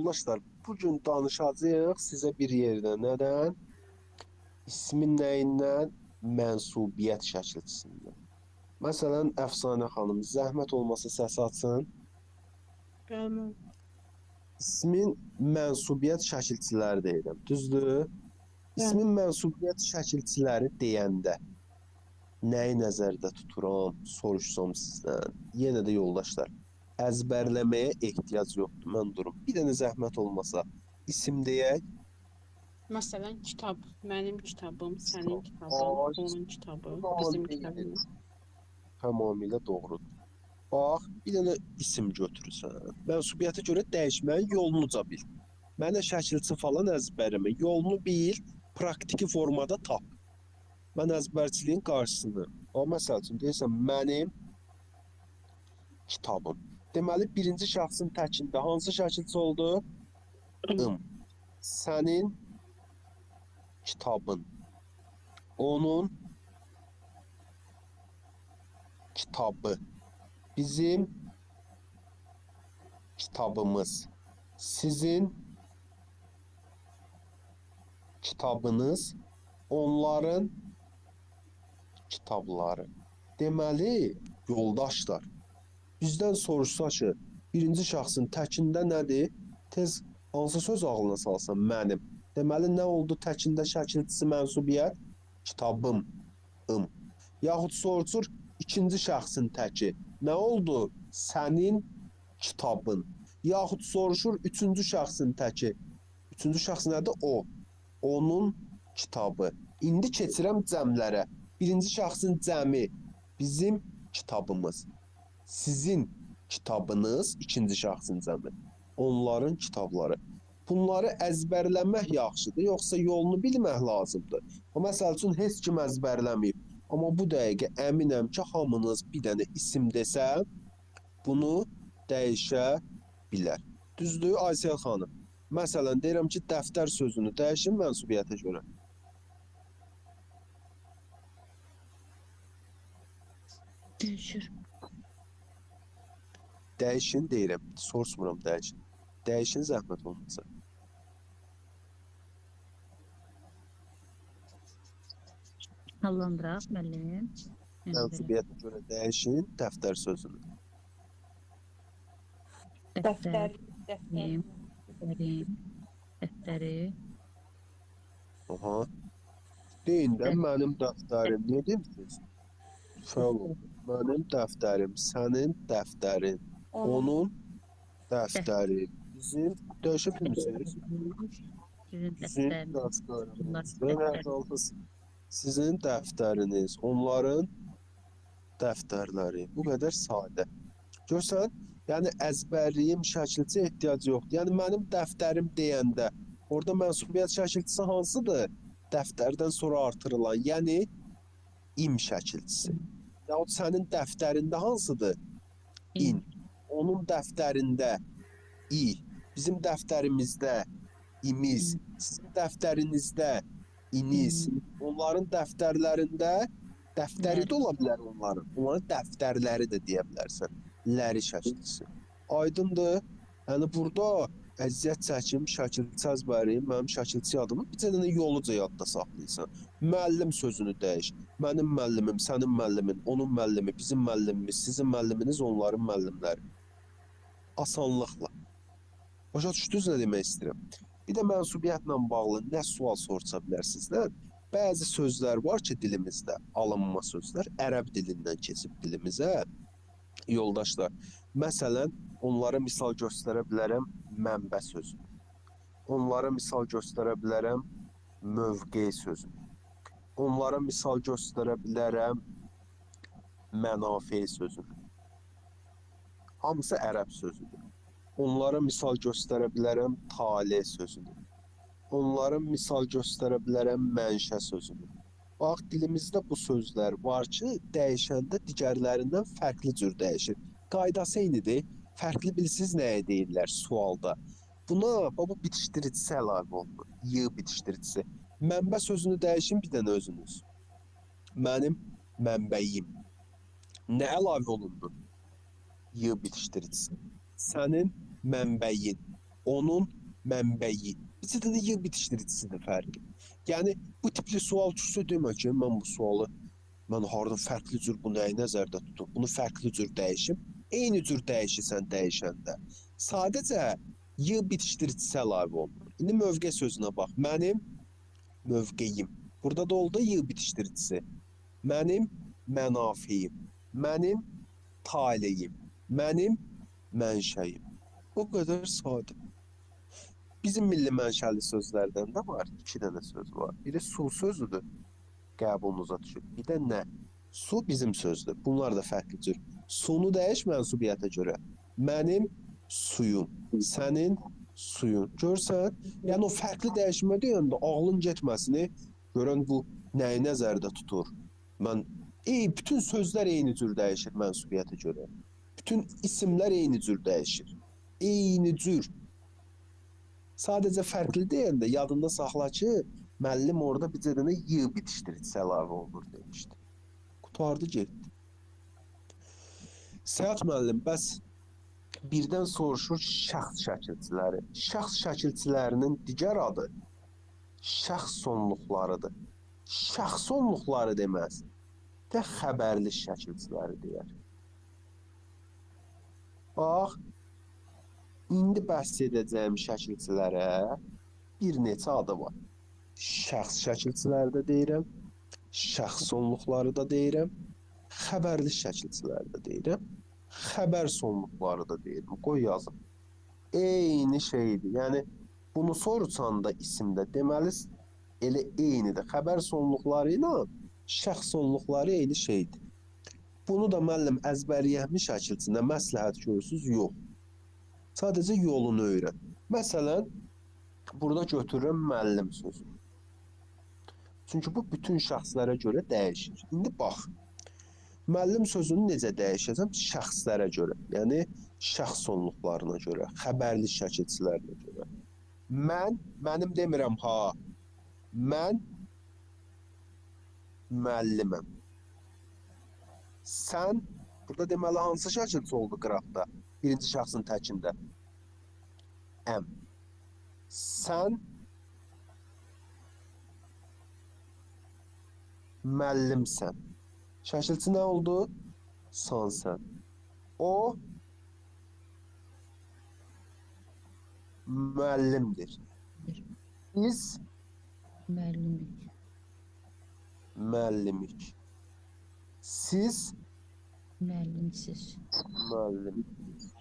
Yoldaşlar, bugün danışacağıq sizə bir yerdə. Nədən? İsmin nəyindən? Mənsubiyyət şəkilçisindən. Məsələn, Əfsanə xanım, zəhmət olmasa səs açın. Bəli. İsmin mənsubiyyət şəkilçiləri deyirəm. Düzdür? İsmin mənsubiyyət şəkilçiləri deyəndə nəyi nəzərdə tuturam, soruşsam sizdən. Yenə də yoldaşlar, əzbərləməyə ehtiyac yoxdur. Mən durum. Bir dənə zəhmət olmasa isim deyək. Məsələn, kitab, mənim kitabım, sənin kitabın, onun kitabı, bizim kitabımız. Tamamilə doğrudur. Bax, bir dənə isim götürürsən. Mənsubiyyətə görə dəyişməyin yolunuca bil. Mənə şəkilçi falan əzbərləmə. Yolunu bil, praktiki formada tap. Mən əzbərçiliyin qarşısını. O, məsəl üçün, deyirsən, mənim kitabım. Deməli, birinci şəxsin təkində hansı şəkilçi oldu? İm. Sənin kitabın. Onun kitabı. Bizim kitabımız. Sizin kitabınız. Onların kitabları. Deməli, yoldaşlar, bizdən soruşsa ki, birinci şəxsin təkində nədir? Tez hansı söz ağlına salsan? Mənim. Deməli, nə oldu təkində şəkilçisi mənsubiyyət? Kitabım, ım. Yaxud soruşur, ikinci şəxsin təki. Nə oldu? Sənin kitabın. Yaxud soruşur, üçüncü şəxsin təki. Üçüncü şəxs nədir? O. Onun kitabı. İndi keçirəm cəmlərə. Birinci şəxsin cəmi bizim kitabımız. Sizin kitabınız, ikinci şəxsin cəmi. Onların kitabları. Bunları əzbərləmək yaxşıdır, yoxsa yolunu bilmək lazımdır. O, məsəl üçün, heç kim əzbərləməyib. Amma bu dəqiqə əminəm ki, hamınız bir dənə isim desə, bunu dəyişə bilər. Düzdür, Aysel xanım? Məsələn, deyirəm ki, dəftər sözünü dəyişin mənsubiyyətə görə. Dəyişir. Dəyişin deyirəm, soruşmuram dəyişin. Dəyişin zəhmət olmasa. Hallandıraq, müəllim. Mənsubiyyətə görə dəyişin dəftər sözünü. Dəftər, dəftər, dəftəri. Aha. Deyin də, mənim dəftərim. Niyə demişsiniz? Fəal oldu. Mənim dəftərim, sənin dəftərin, onun dəftəri, bizim dəyişə bilmirsiniz. Sizin dəftəriniz, sizin dəftəriniz, onların dəftərləri. Bu qədər sadə. Görsən, yəni əzbərliyim şəkilçi ehtiyacı yoxdur. Yəni mənim dəftərim deyəndə orada mənsubiyyət şəkilçisi hansıdır? Dəftərdən sonra artırılan, yəni im şəkilçisi. Yahud sənin dəftərində hansıdır? İn. Onun dəftərində i. Bizim dəftərimizdə imiz. Sizin dəftərinizdə iniz. Onların dəftərlərində dəftəri də ola bilər onların. Onların dəftərləri də deyə bilərsən. Ləri şəkilçisi. Aydındır. Yəni burada əziyyət çəkim, şəkilçi əzbərliyim, mənim şəkilçi yadımı bir dənə yoluca yadda saxlayırsan. Müəllim sözünü dəyiş. Mənim müəllimim, sənin müəllimin, onun müəllimi, bizim müəllimimiz, sizin müəlliminiz, onların müəllimləri. Asanlıqla. Başa düşdünüz nə demək istəyirəm? Bir də mənsubiyyətlə bağlı nə sual soruşa bilərsinizlər? Bəzi sözlər var ki, dilimizdə, alınma sözlər, ərəb dilindən keçib dilimizə. Yoldaşlar, məsələn, onlara misal göstərə bilərəm mənbə sözünü. Onlara misal göstərə bilərəm mövqe sözünü. Onlara misal göstərə bilərəm mənafe sözünü. Hamısı ərəb sözüdür. Onlara misal göstərə bilərəm tale sözünü. Onlara misal göstərə bilərəm mənşə sözünü. Bax, dilimizdə bu sözlər var ki, dəyişəndə digərlərindən fərqli cür dəyişir. Qaydası eynidir. Fərqli bilsiz nəyə deyirlər sualda. Buna bu bitişdiricisi əlavə olunur. Y bitişdiricisi. Mənbə sözünü dəyişin bir dənə özünüz. Mənim mənbəyim. Nə əlavə olundu? Y bitişdiricisi. Sənin mənbəyin. Onun mənbəyi. Bir dənə y bitişdiricisidir fərqi. Yəni, bu tipli sual çıxsa demə ki, mən bu sualı, mən hardan fərqli cür bu nəyi nəzərdə tutum, bunu fərqli cür dəyişim. Eyni cür dəyişirsən dəyişəndə. Sadəcə y bitişdiricisi əlavə olunur. İndi mövqe sözünə bax. Mənim mövqeyim. Burada da oldu y bitişdiricisi. Mənim mənafeyim. Mənim taleyim. Mənim mənşəyim. O qədər sadə. Bizim milli mənşəli sözlərdən də var. 2 dənə söz var. Biri su sözüdür. Qəbulunuza düşür. Bir də nə? Su bizim sözdür. Bunlar da fərqli cür. Sunu dəyiş mənsubiyyətə görə. Mənim suyum, sənin suyun. Görsən, yəni o fərqli dəyişmə deyəndə ağlın getməsini görən bu nəyi nəzərdə tutur? Mən, bütün sözlər eyni cür dəyişir mənsubiyyətə görə. Bütün isimlər eyni cür dəyişir. Eyni cür. Sadəcə fərqli deyəndə yadında saxla ki, müəllim orada bir dənə y bitişdiricisi əlavə olunur demişdi. Qutardı, getdi. Səyahət müəllim, bəs birdən soruşur şəxs şəkilçiləri. Şəxs şəkilçilərinin digər adı şəxs sonluqlarıdır. Şəxs sonluqları deməz, də xəbərli şəkilçiləri deyər. Bax, indi bəhs edəcəyim şəkilçilərə bir neçə adı var. Şəxs şəkilçiləri də deyirəm, şəxs sonluqları da deyirəm, xəbərli şəkilçiləri də deyirəm, xəbər sonluqları da deyirəm. Qoy yazım. Eyni şeydir. Yəni, bunu soruşan da isimdə deməli, elə eynidir. Xəbər sonluqları ilə şəxs sonluqları eyni şeydir. Bunu da müəllim əzbərləyəmi şəkilçində məsləhət görürsünüz? Yox. Sadəcə yolunu öyrən. Məsələn, burada götürürəm müəllim sözünü. Çünki bu bütün şəxslərə görə dəyişir. İndi bax, müəllim sözünü necə dəyişəcəm? Şəxslərə görə, yəni şəxs sonluqlarına görə, xəbərli şəkilçilərinə görə. Mən, mənim demirəm ha, mən müəlliməm. Sən, burada deməli hansı şəkilçi oldu qrafda? Birinci şəxsin təkində. Əm. Sən müəllimsən. Şəkilçi nə oldu? San sən. O müəllimdir. Biz müəllimik. Müəllimik. Siz müəllimsiz. Müəllimsiz.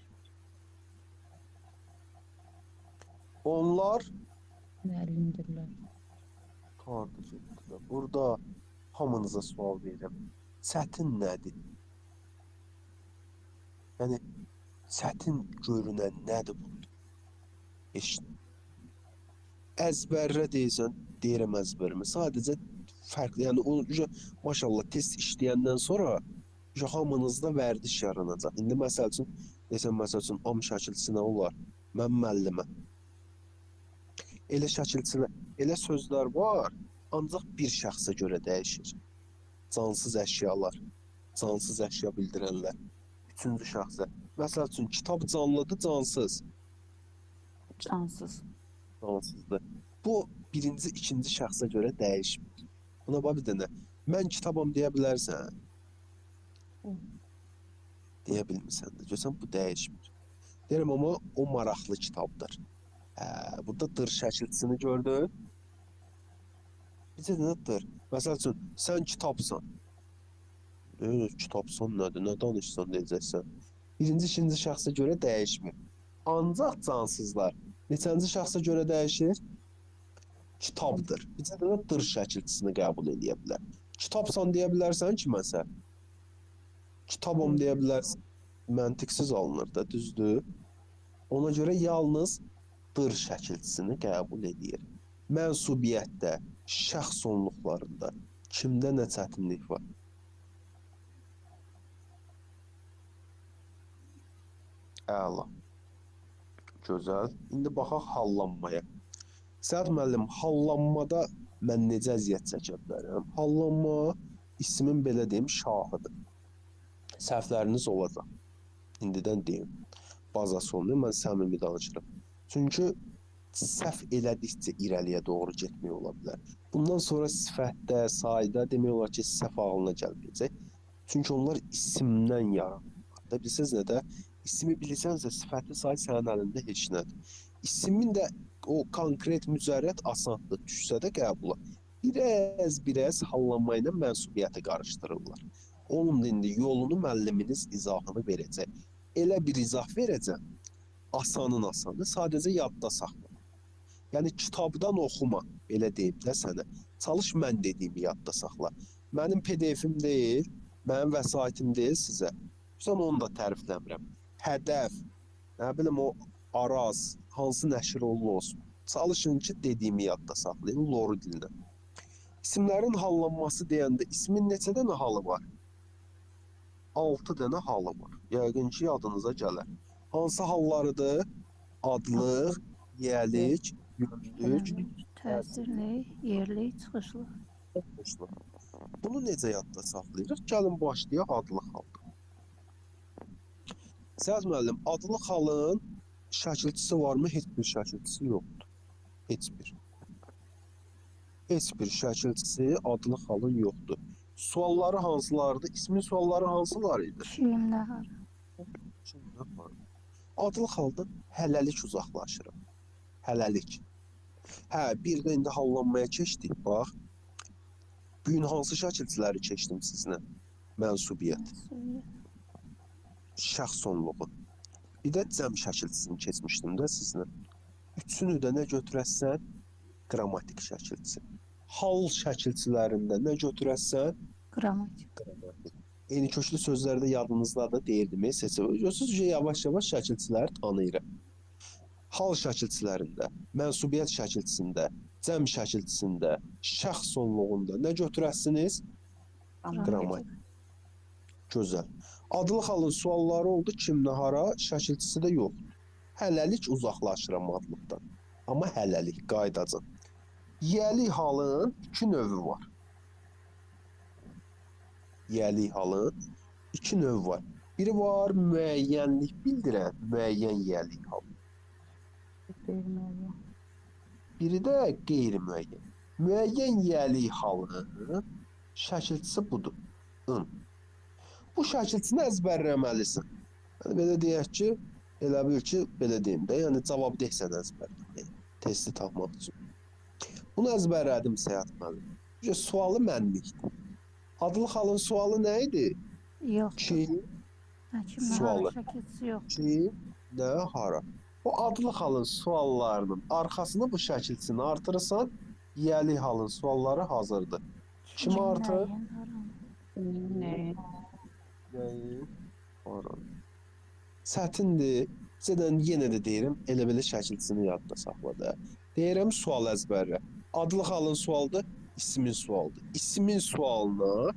Onlar müəllimdirlər. Qardaşım, burada hamınıza sual verirəm. Çətin nədir? Yəni, çətin görünən nədir burada? Heç əzbərrə deyirsən, deyirəm əzbərimi. Sadəcə fərqli, yəni o, maşallah, test işləyəndən sonra hamınızda vərdiş yaranacaq. İndi məsəl üçün, desəm, məsəl üçün, am şəkilçisi nə olar? Mən müəlliməm. Elə şəkilçilər, elə sözlər var, ancaq bir şəxsə görə dəyişir. Cansız əşyalar, cansız əşya bildirənlər. Üçüncü şəxsə. Məsəl üçün, kitab canlıdır, cansız. Cansız. Cansızdır. Bu, birinci, ikinci şəxsə görə dəyişmir. Buna bax bir dənə. Mən kitabam deyə bilərsən. Deyə bilmirsən də. Görsən, bu dəyişmir. Deyirəm, amma o maraqlı kitabdır. Burada dır şəkilçisini gördün. Bizə də dır. Məsəl üçün, sən kitabsan. Kitabsan nədir, nə danışsan deyəcəksən. Birinci, ikinci şəxsə görə dəyişmir. Ancaq cansızlar neçənci şəxsə görə dəyişir? Kitabdır. Bizə də dır şəkilçisini qəbul edə bilər. Kitabsan deyə bilərsən ki, məsəl. Kitabam deyə bilərsən. Məntiqsiz alınır da, düzdür. Ona görə yalnız dır şəkilçisini qəbul edir. Mənsubiyyətdə, şəxs sonluqlarında kimdə nə çətinlik var? Əla. Gözəl. İndi baxaq hallanmaya. Səyahət müəllim, hallanmada mən necə əziyyət çəkə bilərəm? Hallanma ismin belə deyim, şahıdır. Səhvləriniz olacaq. İndidən deyim. Bazası olmuyor, mən səmimi danışıram. Çünki Səhv elədikcə irəliyə doğru getmək ola bilər. Bundan sonra sifətdə, sayda demək olar ki, səhv ağlına gəlməyəcək. Çünki onlar isimdən yaranırlar. Da bilirsiniz nə də? İsmi bilirsənsə, sifəti say sənin əlində heç nədir. İsmin də o konkret mücərrəd asandır, düşsə də qəbula. Biraz hallanma ilə mənsubiyyəti qarışdırırlar. Onun da indi yolunu müəlliminiz izahını verəcək. Elə bir izah verəcəm, asanın asanı, sadəcə yadda saxla. Yəni kitabdan oxuma, belə deyim də sənə. Çalış mən dediyimi yadda saxla. Mənim PDF-im deyil, mənim vəsaitim deyil sizə. Sən onu da tərifləmirəm. Hədəf, nə bilim o Araz, hansı nəşr olunur olsun. Çalışın ki, dediyimi yadda saxlayın, loru dilinə. İsimlərin hallanması deyəndə ismin neçə dənə halı var? 6 dənə halı var. Yəqin ki, yadınıza gələr. Hansı hallarıdır? Adlıq, yiyəlik, yönlük, Təsirli, yerli, çıxışlı. çıxışlı. Bunu necə yadda saxlayırıq? Gəlin başlayaq adlıq halda. Səhət müəllim, adlıq halın şəkilçisi varmı? Heç bir şəkilçisi yoxdur. Heç bir. Heç bir şəkilçisi adlıq halın yoxdur. Sualları hansılardır? İsmin sualları hansılar idi? Kim, nə, hara? Kim, nə, hara? Adlıq haldan hələlik uzaqlaşıram. Hələlik. Hə, bir də indi hallanmaya keçdik, bax. Bu gün hansı şəkilçiləri keçdim sizinlə? Mənsubiyyət. Şəxs onluğu. Bir də cəm şəkilçisini keçmişdim də sizinlə. Üçünü də nə götürəsən? Qrammatik şəkilçisi. Hal şəkilçilərində nə götürəsən? Qrammatik. Qrammatik. Eyni köklü sözlərdə yadınızda deyirdim. Görürsünüz ki, yavaş-yavaş şəkilçiləri tanıyıram. Hal şəkilçilərində, mənsubiyyət şəkilçisində, cəm şəkilçisində, şəxs onluğunda nə götürəsiniz? Qrammatik. Gözəl. Adlıq halın sualları oldu, kim, nə, hara, şəkilçisi də yoxdur. Hələlik uzaqlaşıram adlıqdan. Amma hələlik, qaydacaq. Yiyəlik halın iki növü var. Yiyəlik halın iki növü var. Biri var müəyyənlik bildirən, müəyyən yiyəlik hal. Biri də qeyri-müəyyən. Müəyyən yiyəlik halının şəkilçisi budur. In. Bu şəkilçisini əzbərləməlisən. Yəni, belə deyək ki, elə bil ki, belə deyim də, yəni cavab deyəsən əzbərləməyə, testi tapmaq üçün. Bunu əzbərlədim Səyahət müəllim. Sualı mənlikdir. Adlıq halın sualı nə idi? Yoxdur. Kim sualı? Kim, nə, hara? O adlıq halın suallarının arxasını bu şəkilçisini artırırsan, yiyəlik halın sualları hazırdır. Kim artır? Nə? Nəyin? Hara? Çətindir. Sizə yenə də deyirəm, elə belə şəkilçisini yadda saxla da. Deyirəm, sual əzbərlə. Adlıq halın sualıdır, ismin sualıdır. İsmin sualına,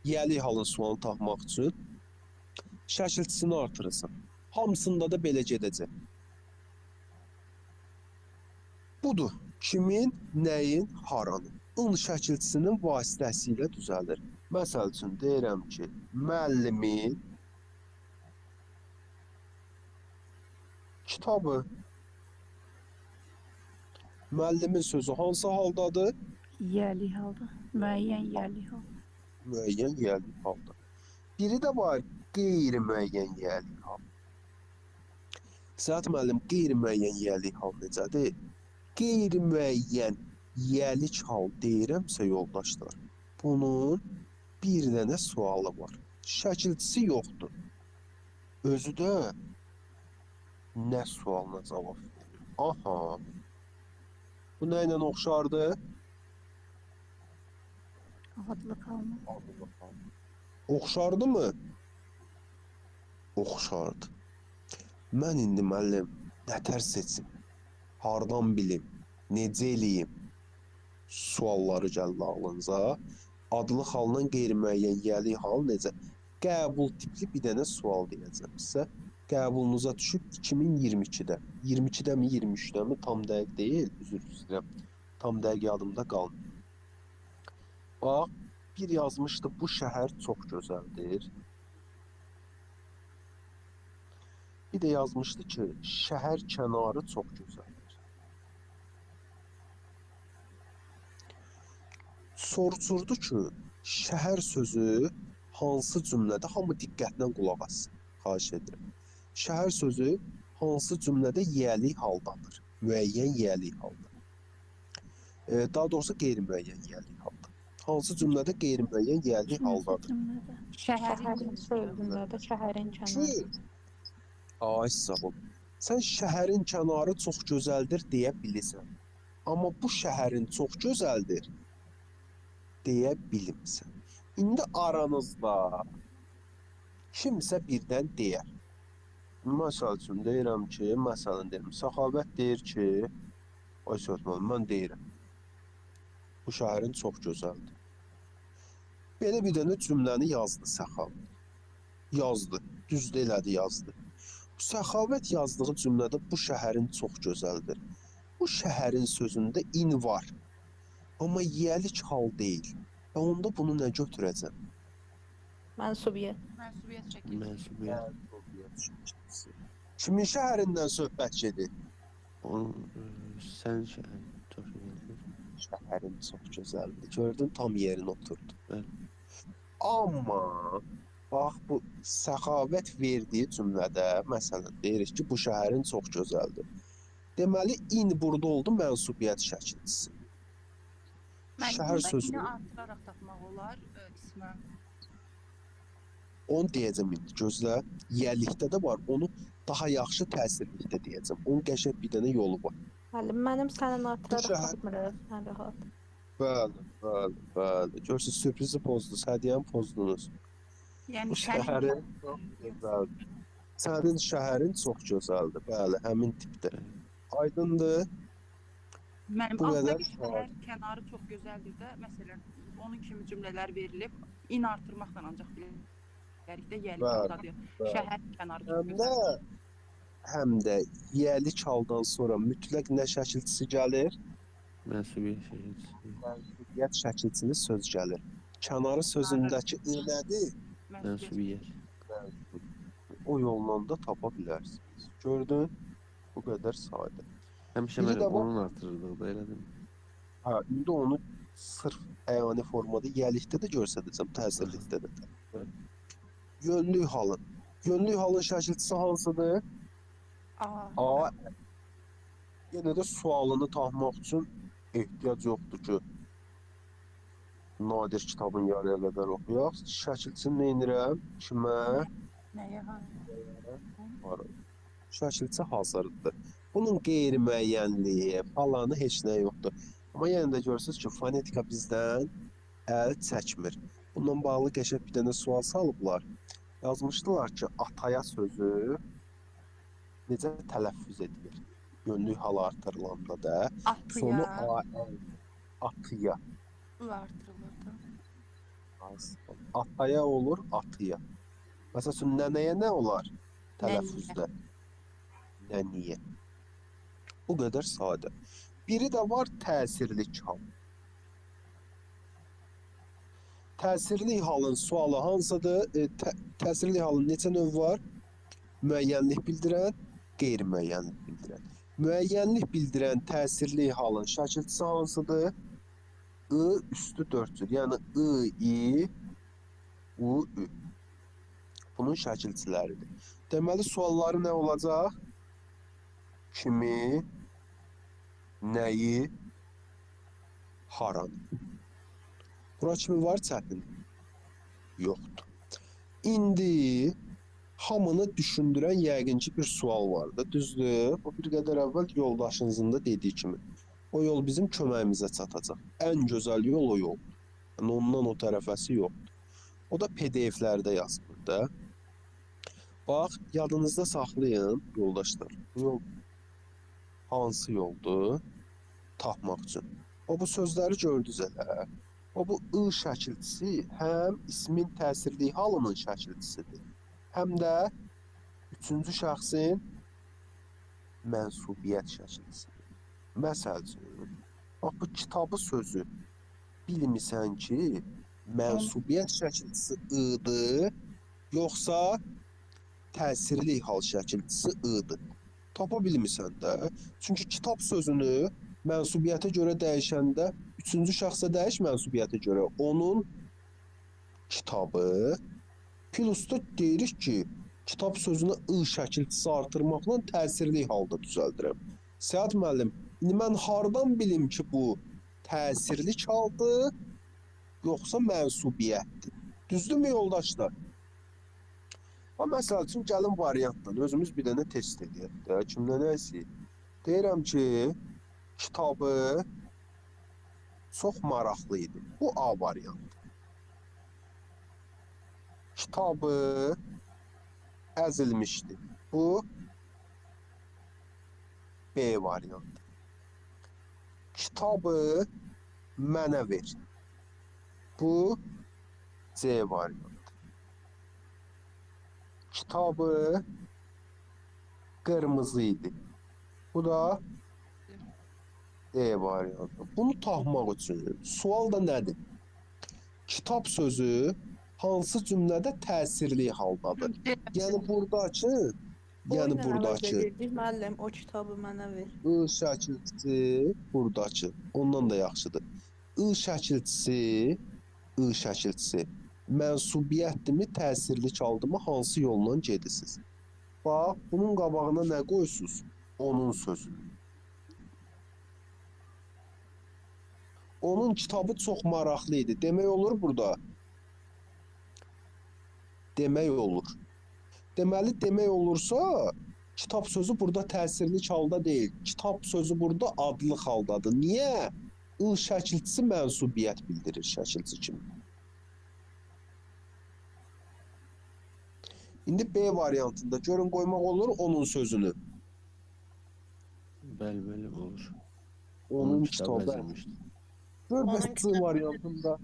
yiyəlik halın sualını taxmaq üçün şəkilçisini artırırsan. Hamısında da belə gedəcək. Budur, kimin, nəyin, haranın. In şəkilçisinin vasitəsilə düzəlir. Məsəl üçün, deyirəm ki, müəllimin kitabı. Müəllimin sözü hansı haldadır? Yiyəlik halda. Müəyyən yiyəlik halda. Müəyyən yiyəlik halda. Biri də var qeyri-müəyyən yiyəlik hal. Səhət müəllim, qeyri-müəyyən yiyəlik hal necədir? Qeyri-müəyyən yiyəlik hal deyirəmsə yoldaşlar, bunun bir dənə sualı var. Şəkilçisi yoxdur. Özü də nə sualına cavab verir? Aha. Bu nə ilə oxşardı? Adlıq halına. Adlıq halına. Oxşardı mı? Oxşardı. Mən indi müəllim nətər seçim? Hardan bilim? Necə eləyim? Sualları gəldi ağlınıza. Adlıq halından qeyri-müəyyən yiyəlik hal necə? Qəbul tipli bir dənə sual deyəcəm sizə. Qəbulunuza düşüb 2022-də. 22-də mi, 23-də mi? Tam dəqiq deyil, üzr istəyirəm. Tam dəqiq yadımda qalmır. Bax, bir yazmışdı, bu şəhər çox gözəldir. Bir də yazmışdı ki, şəhər kənarı çox gözəldir. Soruşurdu ki, şəhər sözü hansı cümlədə, hamı diqqətlə qulaq assın, xahiş edirəm. Şəhər sözü hansı cümlədə yiyəlik haldadır? Müəyyən yiyəlik halda. Daha doğrusu qeyri-müəyyən yiyəlik halda. Hansı cümlədə qeyri-müəyyən yiyəlik haldadır? Şəhərin sözündə, şəhərin kənarı. Ay, sağ ol. Sən şəhərin kənarı çox gözəldir deyə bilirsən. Amma bu şəhərin çox gözəldir deyə bilmirsən. İndi aranızda kimsə birdən deyər. Məsəl üçün deyirəm ki, məsələn deyirəm, Səxavət deyir ki, ay Sövdman, mən deyirəm, bu şəhərin çox gözəldir. Belə bir dənə cümləni yazdı Səxavət. Yazdı, düzdür elədi, yazdı. Səxavət yazdığı cümlədə bu şəhərin çox gözəldir. Bu şəhərin sözündə in var, amma yiyəlik hal deyil. Və onda bunu nə götürəcəm? Mənsubiyyət. Mənsubiyyət şəkilçisi. Mənsubiyyət şəkilçisi. Kimin şəhərindən söhbət gedir? Sənin şəhərin çox gözəldir. Şəhərin çox gözəldir. Gördün, tam yerinə oturdu. Bəli. Amma bax, bu Səxavət verdiyi cümlədə, məsələn, deyirik ki, bu şəhərin çox gözəldir. Deməli, in burada oldu mənsubiyyət şəkilçisi. Şəhər sözü. İni artıraraq tapmaq olar ismə. Onu deyəcəm indi, gözlə. Yiyəlikdə də var, onu daha yaxşı təsirlikdə deyəcəm. Onun qəşəng bir dənə yolu var. Bəli, mənim sənin artıraraq tapmırıq, sən rahat. Bəli, bəli, bəli. Görürsünüz, sürprizi pozdunuz, hədiyyəni pozdunuz. Yəni, bu şəhərin çox gözəldir. Sənin şəhərin çox gözəldir, bəli, həmin tipdə. Aydındır. Mənim altdakı şəhər kənarı çox gözəldir də, məsələn, onun kimi cümlələr verilib, in artırmaqla ancaq bilərik də, yiyəlik haldadır. Şəhər kənarı çox gözəldir. Həm də yiyəlik haldan sonra mütləq nə şəkilçisi gəlir? Mənsubiyyət şəkilçisi. Mənsubiyyət şəkilçisini söz gəlir. Kənarı sözündəki i nədir? Mənsubiyyət. O yolla da tapa bilərsiniz. Gördün? Bu qədər sadə. Həmişə mən onun artırırdıq da, elə deyil mi? Hə, indi onu sırf əyani formada yiyəlikdə də göstərəcəm, təsirlikdə də. Yönlük halın. Yönlük halın şəkilçisi hansıdır? A. A. Yenə də sualını tapmaq üçün ehtiyac yoxdur ki, nadir kitabın yarıya qədər oxuyaq. Şəkilçisini nə edirəm? Kimə? Nəyə? Hara? Şəkilçisi hazırdır. Bunun qeyri-müəyyənliyi, falanı heç nə yoxdur. Amma yenə də görürsünüz ki, fonetika bizdən əl çəkmir. Bununla bağlı qəşəng bir dənə sual salıblar. Yazmışdılar ki, ataya sözü necə tələffüz edilir? Yönlük hal artırılanda da. Atıya. Sonu A, atıya. Ü artırılırdı. Ataya olur, atıya. Məsəl üçün, nənəyə nə olar tələffüzdə? Nəniyə. Bu qədər sadə. Biri də var təsirlik hal. Təsirli halın sualı hansıdır? Təsirli halın neçə növ var? Müəyyənlik bildirən, qeyri-müəyyənlik bildirən. Müəyyənlik bildirən təsirli halın şəkilçisi hansıdır? I üstü 4 cür. Yəni I, I, U, Ü. Bunun şəkilçiləridir. Deməli, sualları nə olacaq? Kimi, nəyi, haranı. Bura kimi var çətin? Yoxdur. İndi hamını düşündürən yəqin ki bir sual vardı. Düzdür? Bu bir qədər əvvəl yoldaşınızın da dediyi kimi. O yol bizim köməyimizə çatacaq. Ən gözəl yol o yoldur. Yəni ondan o tərəfəsi yoxdur. O da PDF-lərdə yazılır da. Bax, yadınızda saxlayın yoldaşlar. Bu yol hansı yoldur? Tapmaq üçün. O bu sözləri gördünüz elə. O bu I şəkilçisi həm ismin təsirli halının şəkilçisidir, həm də üçüncü şəxsin mənsubiyyət şəkilçisidir. Məsəl üçün, bax bu kitabı sözü bilmirsən ki, mənsubiyyət şəkilçisi I-dır, yoxsa təsirli hal şəkilçisi I-dır. Tapa bilmirsən də. Çünki kitab sözünü Mənsubiyyətə görə dəyişəndə üçüncü şəxsə dəyiş mənsubiyyətə görə. Onun kitabı plusda deyirik ki, kitab sözünə ı şəkilçisi artırmaqla təsirli halda düzəldirəm. Səad müəllim, indi mən hardan bilim ki, bu təsirli haldır, yoxsa mənsubiyyətdir? Düzdürmü yoldaşlar? Amma məsəl üçün, gəlin variantdan özümüz bir dənə test edək də, kimdən nəsə. Deyirəm ki, kitabı çox maraqlı idi. Bu A variantı. Kitabı əzilmişdi. Bu B variantı. Kitabı mənə ver. Bu C variantı. Kitabı qırmızı idi. Bu da D variantı. Bunu taxmaq üçün sual da nədir? Kitab sözü hansı cümlədə təsirli haldadır? Yəni buradakı, yəni buradakı müəllim, o kitabı mənə ver. I şəkilçisi buradakı, ondan da yaxşıdır. I şəkilçisi, I şəkilçisi mənsubiyyətdirmi, təsirli çaldımı, hansı yolla gedirsiniz? Bax, bunun qabağına nə qoysunuz? Onun sözünü. Onun kitabı çox maraqlı idi. Demək olur burada. Demək olur. Deməli, demək olursa, kitab sözü burada təsirli halda deyil. Kitab sözü burada adlı haldadır. Niyə? I şəkilçisi mənsubiyyət bildirir şəkilçi kimi. İndi B variantında görün qoymaq olur onun sözünü. Bəli, bəli, olur. Onun kitabı əzilmişdi. Gör bəs C variantında.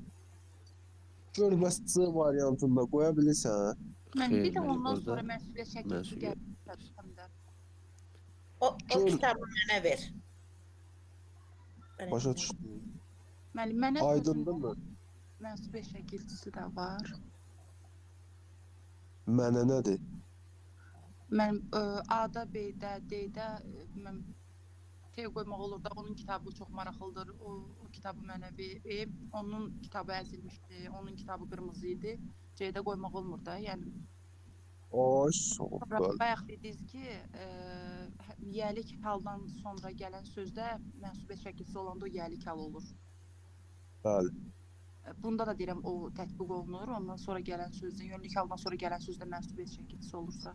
Gör bəs C variantında qoya bilirsən. Mən bir də ondan sonra mənsubiyyət şəkilçisi gəlir. O kitabı mənə ver. Başa düşdüm. Mənim mənə aydındırmı? Mənsubiyyət şəkilçisi də var. Mənə nədir? Mənim A-da, B-də, D-də mən T qoymaq olur da, onun kitabı çox maraqlıdır. O kitabı mənə ver. Onun kitabı əzilmişdi, onun kitabı qırmızı idi. C-də qoymaq olmur da, yəni. Ay, sağ ol. Bayaq dediniz ki, yiyəlik haldan sonra gələn sözdə mənsubiyyət şəkilçisi olanda o yiyəlik hal olur. Bəli. Bunda da deyirəm, o tətbiq olunur. Ondan sonra gələn sözdə, yönlük haldan sonra gələn sözdə mənsubiyyət şəkilçisi olursa.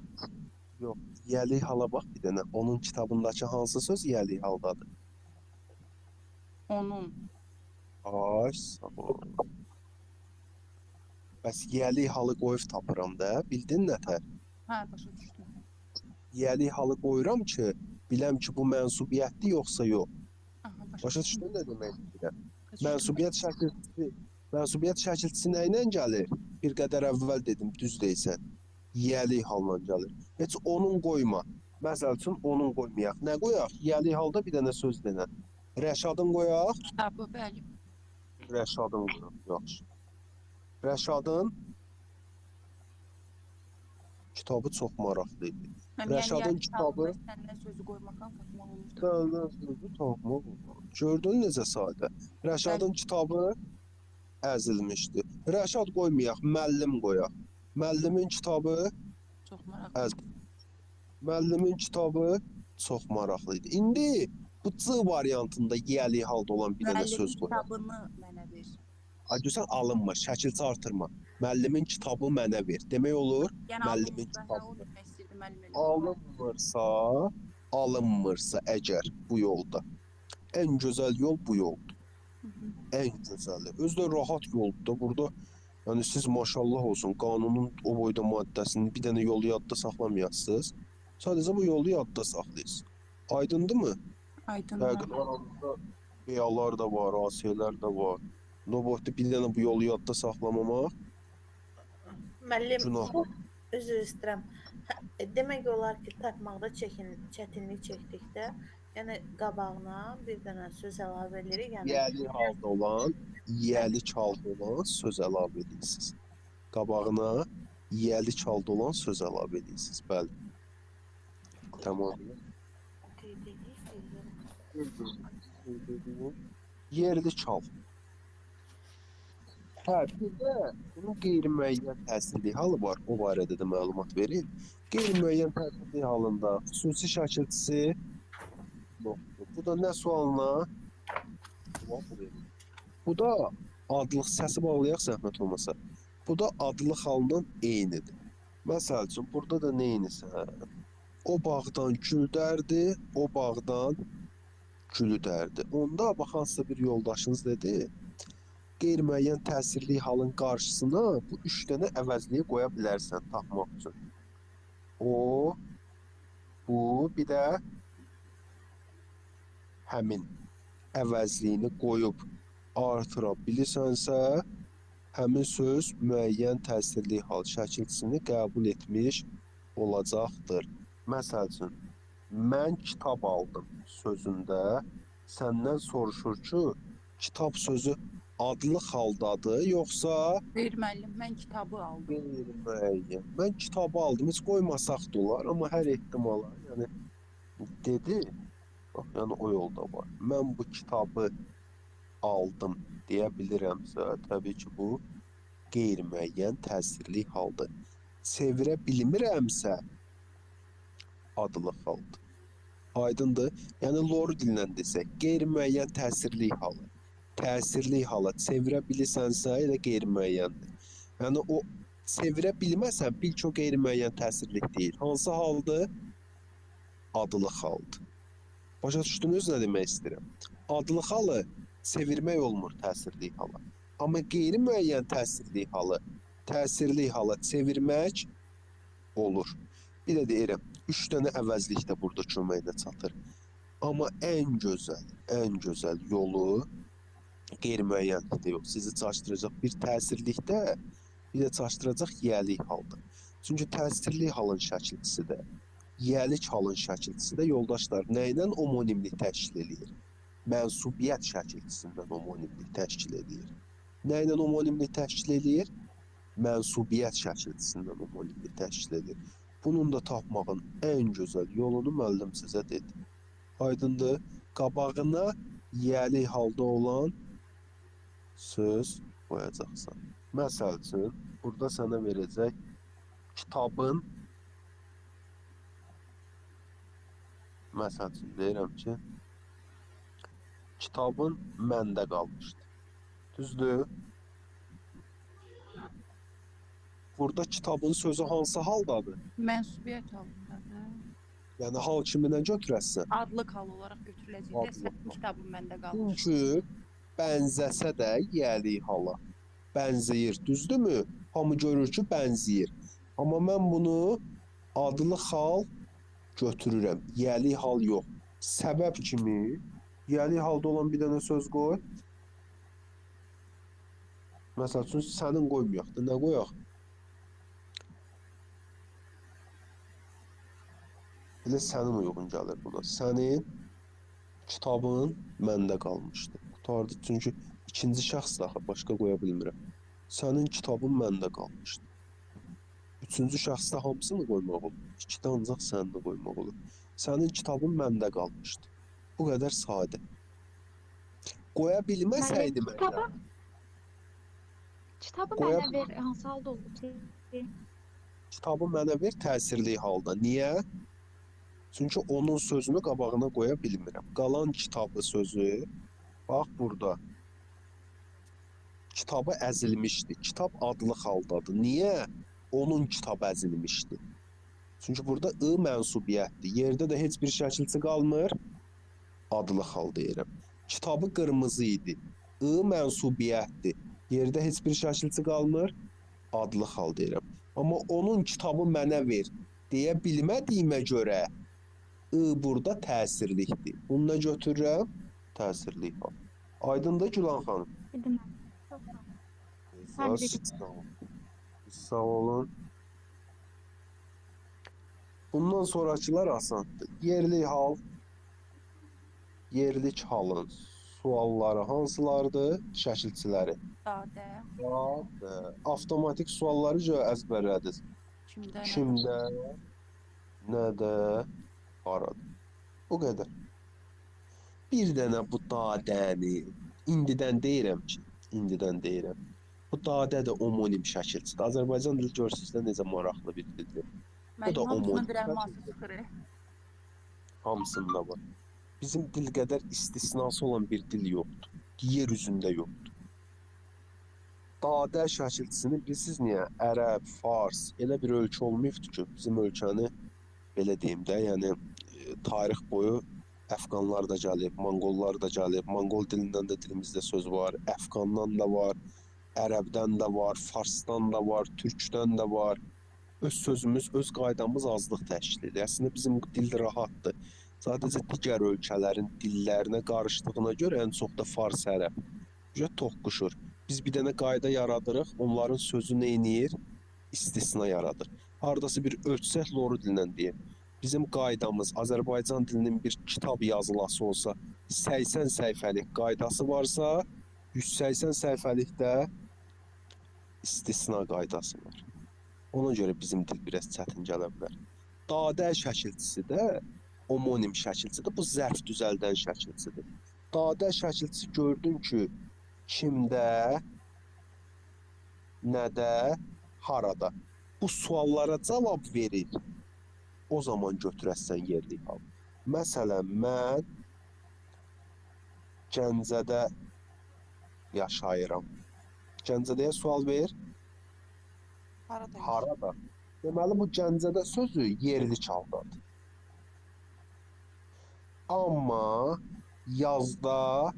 Yox, yiyəlik hala bax bir dənə. Onun kitabındakı hansı söz yiyəlik haldadır? Onun. Ay, sağ ol. Bəs yiyəlik halı qoyub tapıram da, bildin nətər? Hə, başa düşdüm. Yiyəlik halı qoyuram ki, biləm ki, bu mənsubiyyətdir yoxsa yox. Aha, başa düşdün nə demək istəyirəm? Mənsubiyyət şəkilçisi nə ilə gəlir? Bir qədər əvvəl dedim, düz deyilsən. Yiyəlik halla gəlir. Heç onun qoyma. Məsəl üçün, onun qoymayaq. Nə qoyaq? Yiyəlik halda bir dənə söz denə. Rəşadın qoyaq. Kitabı, bəli. Rəşadın qoyaq, yaxşı. Rəşadın kitabı çox maraqlı idi. Rəşadın kitabı... Səndən sözü qoymaqdan tapmaq olurdu. Səndən sözü tapmaq olurdu. Gördün necə sadə? Rəşadın kitabı əzilmişdi. Rəşad qoymayaq, müəllim qoyaq. Müəllimin kitabı çox maraqlı. Müəllimin kitabı çox maraqlı idi. İndi bu C variantında yiyəlik halda olan bir dənə söz qoyaq. Müəllimin kitabını mənə ver. Ay, görsən, alınma, şəkilçi artırma. Müəllimin kitabı mənə ver. Demək olur, yəni, müəllimin kitabı. Alınmırsa, alınmırsa əgər bu yolda. Ən gözəl yol bu yoldur. Ən gözəli. Özü də rahat yoldur da. Burada, yəni siz maşallah olsun, qanunun o boyda maddəsini bir dənə yolu yadda saxlamayasınız. Sadəcə bu yolu yadda saxlayırsınız. Aydındırmı? Aydındır. Yəqin aranızda BA-lar da var, AS-lər də var. Nobotda bir dənə bu yolu yadda saxlamamaq Müəllim, günah. Üzr istəyirəm. Demək olar ki, tapmaqda çətinlik çəkdikdə, yəni qabağına bir dənə söz əlavə edirik. Yəni yiyəlik halda olan, yiyəlik halda olan söz əlavə edirsiniz. Qabağına yiyəlik halda olan söz əlavə edirsiniz. Bəli. Tamamilə. Qeyd edeyim. Yerli çal. Hə, bir də bunun qeyri-müəyyən təsirli halı var. O barədə də məlumat verim. Qeyri-müəyyən təsirli halında xüsusi şəkilçisi yoxdur. Bu da nə sualına cavab verir? Bu da adlıq, səsi bağlayaq zəhmət olmasa. Bu da adlıq halının eynidir. Məsəl üçün, burada da nə eynisən? O bağdan gül dərdi, o bağdan gülü dərdi. Onda bax, hansısa bir yoldaşınız dedi, qeyri-müəyyən təsirli halın qarşısına bu 3 dənə əvəzliyi qoya bilərsən tapmaq üçün. O, bu, bir də həmin əvəzliyini qoyub artıra bilirsənsə, həmin söz müəyyən təsirli hal şəkilçisini qəbul etmiş olacaqdır. Məsəl üçün, mən kitab aldım sözündə səndən soruşur ki, kitab sözü adlıq haldadır, yoxsa Deyir müəllim, mən kitabı aldım. Qeyri-müəyyən. Mən kitabı aldım, heç qoymasaq da olar, amma hər ehtimala, yəni dedi, bax, yəni o yolda var. Mən bu kitabı aldım deyə bilirəmsə, təbii ki, bu qeyri-müəyyən təsirli haldır. Çevirə bilmirəmsə, adlıq haldır. Aydındır? Yəni, loru dillə desək, qeyri-müəyyən təsirli halı. Təsirli hala çevirə bilirsənsə, elə qeyri-müəyyəndir. Yəni, o çevirə bilməsən, bil ki, o qeyri-müəyyən təsirlik deyil. Hansı haldır? Adlıq haldır. Başa düşdünüz nə demək istəyirəm? Adlıq halı çevirmək olmur təsirli hala. Amma qeyri-müəyyən təsirli halı, təsirli hala çevirmək olur. Bir də deyirəm, 3 dənə əvəzlik də burada köməyinə çatır. Amma ən gözəl, ən gözəl yolu qeyri-müəyyənlikdə yox, sizi çaşdıracaq bir təsirlikdə, bir də çaşdıracaq yiyəlik halda. Çünki təsirli halın şəkilçisi də, yiyəlik halın şəkilçisi də yoldaşlar nə ilə omonimlik təşkil eləyir? Mənsubiyyət şəkilçisindən omonimlik təşkil eləyir. Nə ilə omonimlik təşkil eləyir? Mənsubiyyət şəkilçisindən omonimlik təşkil eləyir. Bunun da tapmağın ən gözəl yolunu müəllim sizə dedi. Aydındır? Qabağına yiyəlik halda olan söz qoyacaqsan. Məsəl üçün, burada sənə verəcək kitabın, məsəl üçün deyirəm ki, kitabın məndə qalmışdı. Düzdür? Burada kitabın sözü hansı haldadır? Mənsubiyyət halında. Yəni, hal kimindən götürəsən? Adlıq hal olaraq götürüləcək də, sənin kitabın məndə qalmışdı. Çünki bənzəsə də yiyəlik hala bənzəyir, düzdürmü? Hamı görür ki, bənzəyir. Amma mən bunu adlıq hal götürürəm, yiyəlik hal yox. Səbəb kimi yiyəlik halda olan bir dənə söz qoy. Məsəl üçün, sənin qoymayaq da, nə qoyaq? Elə sənin uyğun gəlir buna. Sənin kitabın məndə qalmışdı. Qurtardı. Çünki ikinci şəxs axı, başqa qoya bilmirəm. Sənin kitabın məndə qalmışdı. Üçüncü şəxsdə hamısını qoymaq olur. İkidə ancaq səni qoymaq olur. Sənin kitabın məndə qalmışdı. Bu qədər sadə. Qoya bilməsəydim əgər. Kitabı mənə ver, hansı halda oldu ki? Kitabı mənə ver təsirli halda. Niyə? Çünki onun sözünü qabağına qoya bilmirəm. Qalan kitabı sözü, bax burada. Kitabı əzilmişdi. Kitab adlıq haldadır. Niyə? Onun kitabı əzilmişdi. Çünki burada I mənsubiyyətdir. Yerdə də heç bir şəkilçi qalmır. Adlıq hal deyirəm. Kitabı qırmızı idi. I mənsubiyyətdir. Yerdə heç bir şəkilçi qalmır. Adlıq hal deyirəm. Amma onun kitabı mənə ver deyə bilmədiyimə görə I burada təsirlikdir. Bunu nə götürürəm? Təsirlik hal. Aydındır Gülan xanım? Bildim. Çox sağ olun. Sağ olun. Bundan sonrakılar asandır. Yerli hal, yerlik halın sualları hansılardır? Şəkilçiləri. Sadə. Sadə. Avtomatik sualları əzbərlədiniz. Kimdə? Kimdə? Nədə? Harada? Bu qədər. Bir dənə bu dadəni indidən deyirəm ki, indidən deyirəm. Bu dadə də omonim şəkilçidir. Azərbaycan dili görürsünüz də necə maraqlı bir dildir. Bu da Müəllim, hamısının omonim bir şəkilçidir. əmması çıxır. Hamısında var. Bizim dil qədər istisnası olan bir dil yoxdur. Yer üzündə yoxdur. Dadə şəkilçisini bilirsiniz niyə? Ərəb, Fars elə bir ölkə olmayıbdır ki, bizim ölkəni belə deyim də, yəni tarix boyu Əfqanlar da gəlib, Monqollar da gəlib. Monqol dilindən də dilimizdə söz var, Əfqandan da var, Ərəbdən də var, Farsdan da var, Türkdən də var. Öz sözümüz, öz qaydamız azlıq təşkil edir. Əslində bizim dil rahatdır. Sadəcə digər ölkələrin dillərinə qarışdığına görə ən çox da fars, ərəb cə toqquşur. Biz bir dənə qayda yaradırıq, onların sözü nə eləyir? İstisna yaradır. Hardasa bir ölçsək loru dilinə deyim. Bizim qaydamız Azərbaycan dilinin bir kitab yazılası olsa 80 səhifəlik qaydası varsa, 180 səhifəlik də istisna qaydası var. Ona görə bizim dil biraz çətin gələ bilər. Dadə şəkilçisi də omonim şəkilçidir. Bu zərf düzəldən şəkilçidir. Dadə şəkilçisi gördün ki, kimdə, nədə, harada. Bu suallara cavab verir. O zaman götürəsən yerlik hal. Məsələn, mən Gəncədə yaşayıram. Gəncədəyə sual ver. Harada? Harada? Deməli, bu Gəncədə sözü yerli haldadır. Amma yazda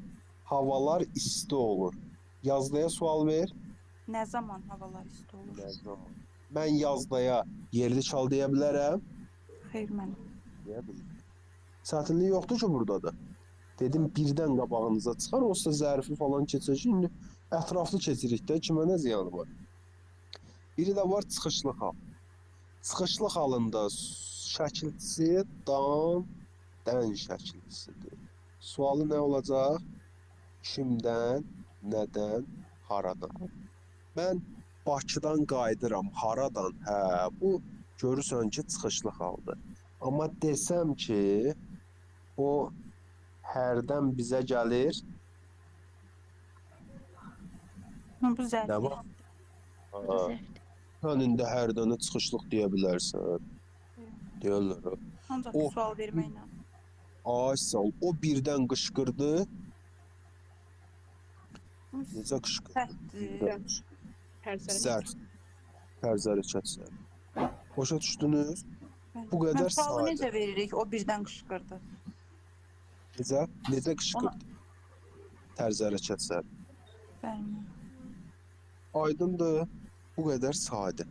havalar isti olur. Yazdaya sual ver. Nə zaman havalar isti olur? Nə zaman? Mən yazdaya yerli çal deyə bilərəm. Xeyr mənim. Deyə bilərəm. Çətinlik yoxdur ki burada da. Dedim birdən qabağınıza çıxar, olsa zərfi falan keçəcək. İndi ətraflı keçirik də, kimə nə ziyanı var? Biri də var çıxışlı hal. Çıxışlı halında şəkilçisi dan, dən şəkilçisidir. Sualı nə olacaq? Kimdən, nədən, haradan? Mən Bakıdan qayıdıram, haradan? Hə, bu görürsən ki, çıxışlı haldır. Amma desəm ki, o hərdən bizə gəlir. Bu zərf. Nə var? Sən indi hərdənə çıxışlıq deyə bilərsən. Deyirlər. Ancaq O- sual verməklə. Ay sağ ol. O birdən qışqırdı. Necə qışqırdı? Səhvdir. Tərzəli. Zərf. Tərzəli çətsər. Başa düşdünüz? Bu qədər Mən sualı sadə. necə veririk? O birdən qışqırdı. Necə? Necə qışqırdı? Tərzəli çətsər. Bəli. Aydındır. Bu qədər sadə.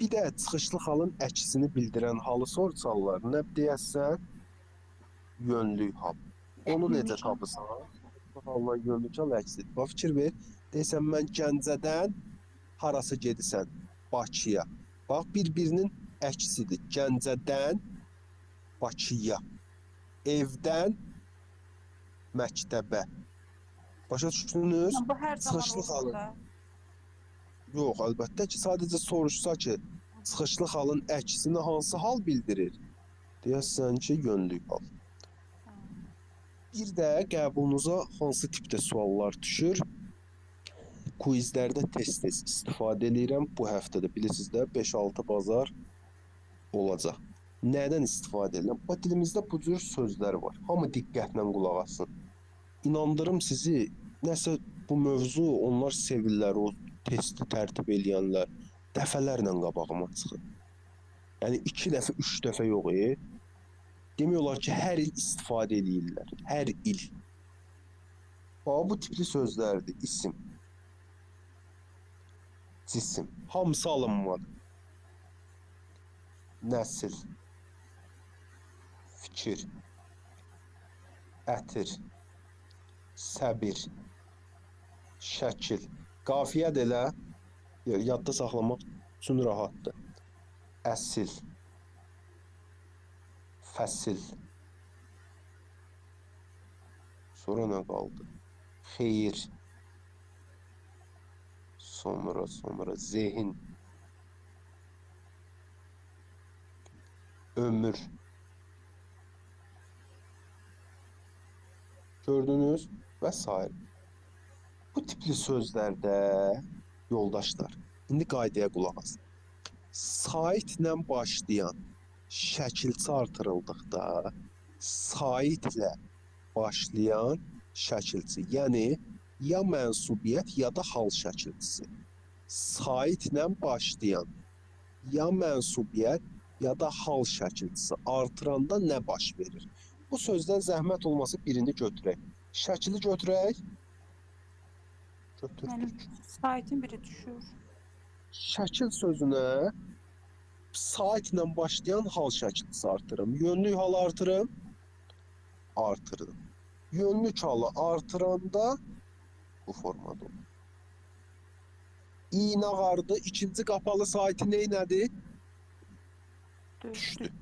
Bir də çıxışlı halın əksini bildirən halı sorsalar, nə deyəsən? Yönlük hal. Onu necə tapırsan? Çıxışlı halla yönlük hal əksidir. Bax, fikir ver. Deyəsən, mən Gəncədən harasa gedirsən? Bakıya. Bax, bir-birinin əksidir. Gəncədən Bakıya. Evdən məktəbə. Başa düşdünüz? Bu hər zaman Çıxışlı olur halın. da. Yox, əlbəttə ki, sadəcə soruşsa ki, çıxışlı halın əksini hansı hal bildirir? Deyəsən ki, yönlük hal. Bir də qəbulunuza hansı tipdə suallar düşür? Quizlərdə tez-tez istifadə eləyirəm. Bu həftədə bilirsiniz də 5-6 bazar olacaq. Nədən istifadə edirəm? Bax, dilimizdə bu cür sözlər var. Hamı diqqətlə qulaq assın. İnandırım sizi, nəsə bu mövzu onlar sevirlər, o testi tərtib eləyənlər dəfələrlə qabağıma çıxır. Yəni 2 dəfə, 3 dəfə yox. Demək olar ki, hər il istifadə eləyirlər. Hər il. Bax, bu tipli sözlərdir. İsim. Cisim. Hamısı alınmadı. Nəsil. Fikir. Ətir. Səbir. Şəkil. Qafiyə də elə yadda saxlamaq üçün rahatdır. Əsil. Fəsil. Sonra nə qaldı? Xeyir. Sonra zehin. Ömür. Gördünüz? Və sair. Bu tipli sözlərdə yoldaşlar, indi qaydaya qulaq asın. Saitlə başlayan şəkilçi artırıldıqda saitlə başlayan şəkilçi, yəni ya mənsubiyyət ya da hal şəkilçisi. Saitlə başlayan ya mənsubiyyət ya da hal şəkilçisi artıranda nə baş verir? Bu sözdən zəhmət olmasa birini götürək. Şəkili götürək. Götürdük. Saitin biri düşür. Şəkil sözünə saitlə başlayan hal şəkilçisi artırım. Yönlük halı artırım. Artırdım. Yönlük halı artıranda bu formada olur. İynə ağardı. İkinci qapalı saiti neynədi? Düşdü.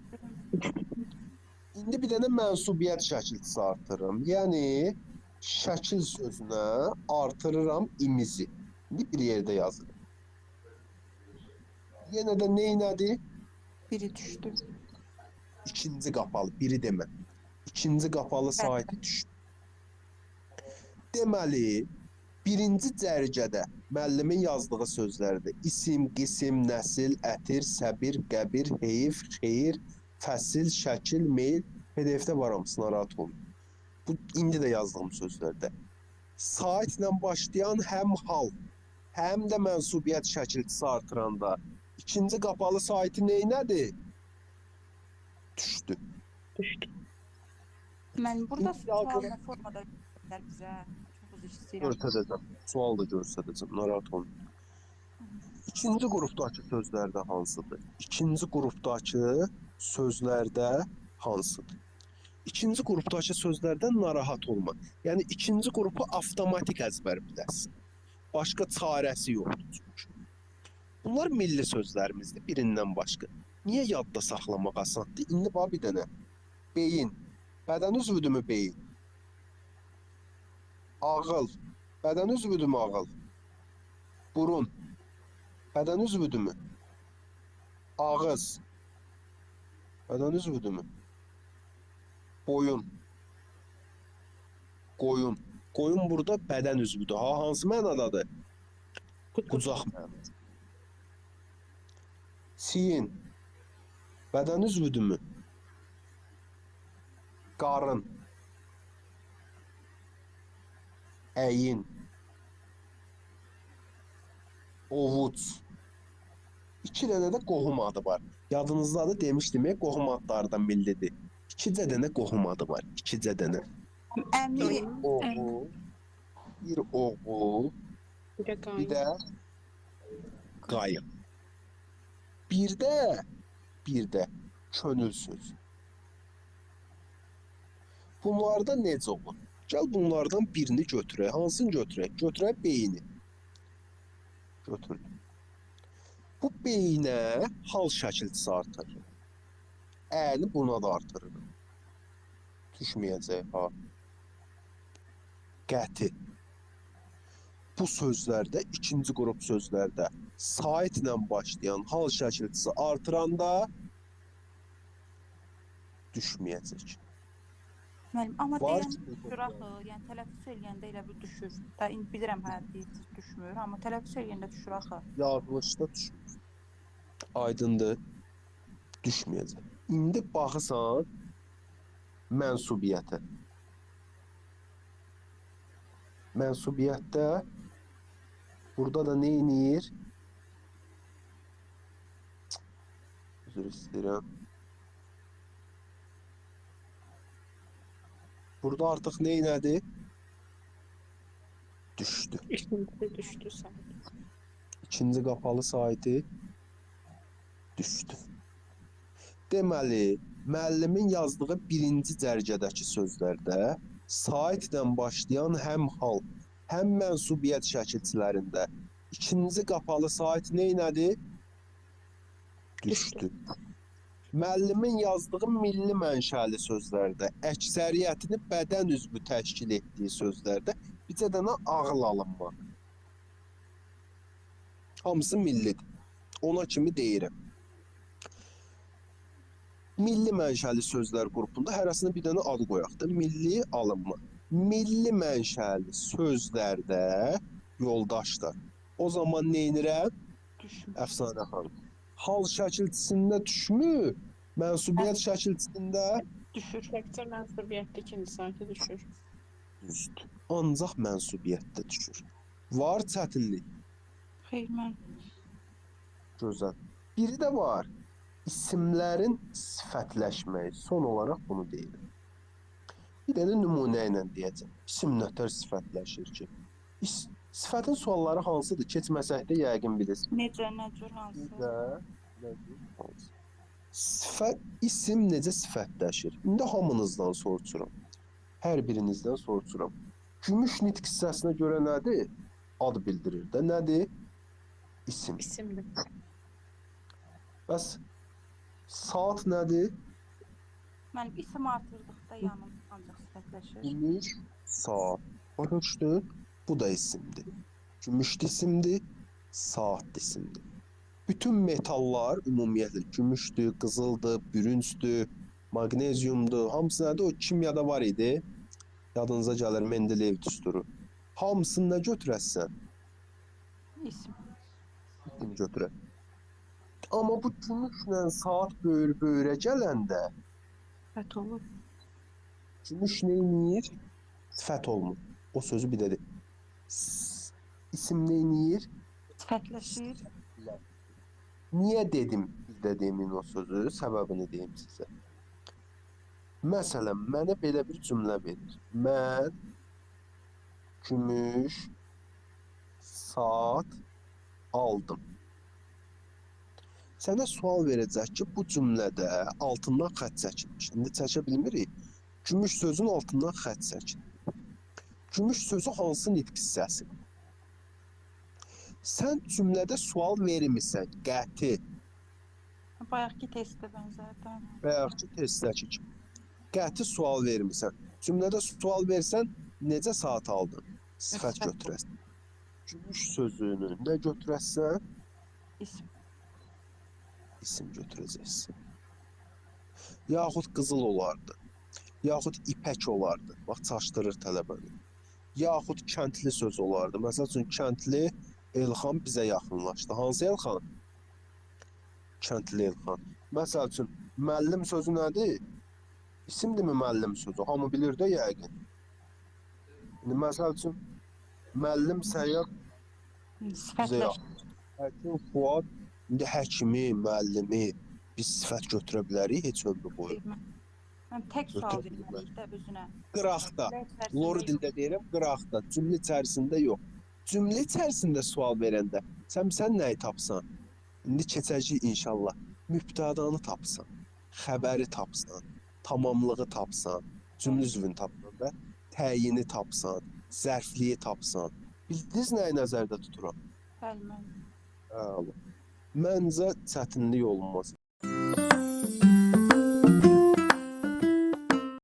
İndi bir dənə mənsubiyyət şəkilçisi artırım. Yəni şəkil sözünə artırıram imizi. İndi bir yerdə yazırım. Yenə də neynədi? Biri düşdü. İkinci qapalı, biri demə. İkinci qapalı saiti düşdü. Deməli, birinci cərgədə müəllimin yazdığı sözlərdir. İsim, qisim, nəsil, ətir, səbir, qəbir, heyif, xeyir, fəsil, şəkil, meyl. PDF-də var hamısı, narahat olun. Bu, indi də yazdığım sözlərdə. Saitlə başlayan həm hal, həm də mənsubiyyət şəkilçisi artıranda ikinci qapalı saiti neynədir? Düşdü. Düşdü. Mən burada sual nə formada verlər bizə? Çox üzr istəyirəm. Göstərəcəm. Sual da göstərəcəm. Narahat olmayın. İkinci qrupdakı sözlərdə hansıdır? İkinci qrupdakı sözlərdə hansıdır? İkinci qrupdakı sözlərdən narahat olma. Yəni ikinci qrupu avtomatik əzbər biləsin. Başqa çarəsi yoxdur çünki. Bunlar milli sözlərimizdir, birindən başqa. Niyə yadda saxlamaq asandır? İndi bax bir dənə. Beyin. Bədən üzvüdürmü beyin? Ağıl. Bədən üzvüdürmü ağıl? Burun. Bədən üzvüdürmü? Ağız. Bədən üzvüdürmü? Boyun. Qoyun. Qoyun burada bədən üzvüdür. Ha, hansı mənadadır? Qucaq mənada. Çiyin. Bədən üzvüdürmü? Qarın. Əyin. Ovuc. İki dənə də qohum adı var. Yadınızdadır, demişdim, qohum adları da millidir. İkicə dənə qohum adı var. İkicə dənə. Əmi. Oğul. Bir oğul. Bir də qayın. Bir də könül sözü. Bunlarda necə olur? Gəl bunlardan birini götürək. Hansını götürək? Götürək beyni. Götürdüm. Bu beyinə hal şəkilçisi artırır. Əlini buna da artırır. Düşməyəcək ha. Qəti. Bu sözlərdə, ikinci qrup sözlərdə saitlə başlayan hal şəkilçisi artıranda düşməyəcək. Müəllim, amma deyən düşür axı, yəni tələffüz eləyəndə elə bir düşür. Da indi bilirəm hə, deyirsiniz düşmür, amma tələffüz eləyəndə düşür axı. Yazılışda düşmür. Aydındır, düşməyəcək. İndi baxırsan mənsubiyyətə. Mənsubiyyətdə burada da nə eləyir? Üzr istəyirəm. Burada artıq nə elədi? Düşdü. İkincisi düşdü saiti. İkinci qapalı saiti düşdü. Deməli, müəllimin yazdığı birinci cərgədəki sözlərdə saitlə başlayan həm hal, həm mənsubiyyət şəkilçilərində ikinci qapalı sait nə elədi? Düşdü. Müəllimin yazdığı milli mənşəli sözlərdə, əksəriyyətini bədən üzvü təşkil etdiyi sözlərdə bircə dənə ağıl alınmadı. Hamısı millidir. Ona kimi deyirəm. Milli mənşəli sözlər qrupunda hərəsinə bir dənə ad qoyaq da. Milli alınma. Milli mənşəli sözlərdə yoldaşlar. O zaman neynirəm? Düşmür. Əfsanə xanım. Hal şəkilçisində düşmür, mənsubiyyət şəkilçisində Düşür. Təkcə mənsubiyyətdə ikinci saytı düşür. Düzdür. Ancaq mənsubiyyətdə düşür. Var çətinlik. Xeyr, mən. Gözəl. Biri də var. İsimlərin sifətləşməyi. Son olaraq bunu deyirəm. Bir dənə nümunə ilə deyəcəm. İsim nötr sifətləşir ki. Sifətin sualları hansıdır? Keçməsək də yəqin bilirsiniz. Necə, nə cür, hansı? Necə, nə cür, hansı? Sifət, isim necə sifətləşir? İndi hamınızdan soruşuram. Hər birinizdən soruşuram. Gümüş nitq hissəsinə görə nədir? Ad bildirir də. Nədir? İsim. İsimdir. Bəs saat nədir? Mənim isim artırdıqda yanım ancaq sifətləşir. Gümüş saat. Başa düşdün? Bu da isimdir. Gümüş də isimdir, saat da isimdir. Bütün metallar ümumiyyətlə gümüşdür, qızıldır, bürüncdür, maqneziumdur. Hamısı nədir? O kimyada var idi. Yadınıza gəlir Mendeleyev düsturu. Hamısını nə götürəsən? İsim. İsim götürə. Amma bu gümüşlə saat böyür-böyürə gələndə Sifət olur. gümüş neyniyir? Sifət olmur. O sözü bir də de. İsim neyniyir? Sifətləşir. Niyə dedim bir də demin o sözü? Səbəbini deyim sizə. Məsələn, mənə belə bir cümlə verir. Mən gümüş saat aldım. Sənə sual verəcək ki, bu cümlədə altından xətt çəkilmiş. İndi çəkə bilmirik. Gümüş sözün altından xətt çəkilir. Gümüş sözü hansı nitq hissəsidir? Sən cümlədə sual vermirsən, qəti. Bayaqki testə bənzərdir. Bayaqki testdəki kimi. Qəti sual vermirsən. Cümlədə sual versən, necə saat aldın? Sifət götürəsən. Gümüş sözünü nə götürəsən? İsim. İsim götürəcəksən. Yaxud qızıl olardı. Yaxud ipək olardı. Bax, çaşdırır tələbəni. Yaxud kəndli söz olardı. Məsəl üçün, kəndli Elxan bizə yaxınlaşdı. Hansı Elxan? Kəndli Elxan. Məsəl üçün, müəllim sözü nədir? İsimdirmi müəllim sözü? Hamı bilir də yəqin. İndi məsəl üçün, müəllim Səyyad bizə yaxınlaşdı. Həkim Fuad, indi həkimi, müəllimi biz sifət götürə bilərik heç ömrü boyu. Mən tək sual verməliyik də özünə. Qıraqda, loru dildə deyirəm, qıraqda, cümlə içərisində yox. Cümlə içərisində sual verəndə sən nəyi tapsan? İndi keçəcəyik inşallah. Mübtədanı tapsan, xəbəri tapsan, tamamlığı tapsan, cümlə üzvünü tapsan da, təyini tapsan, zərfliyi tapsan. Bildiniz nəyi nəzərdə tuturam? Bəli, mən. Əla. Məncə çətinlik olmaz.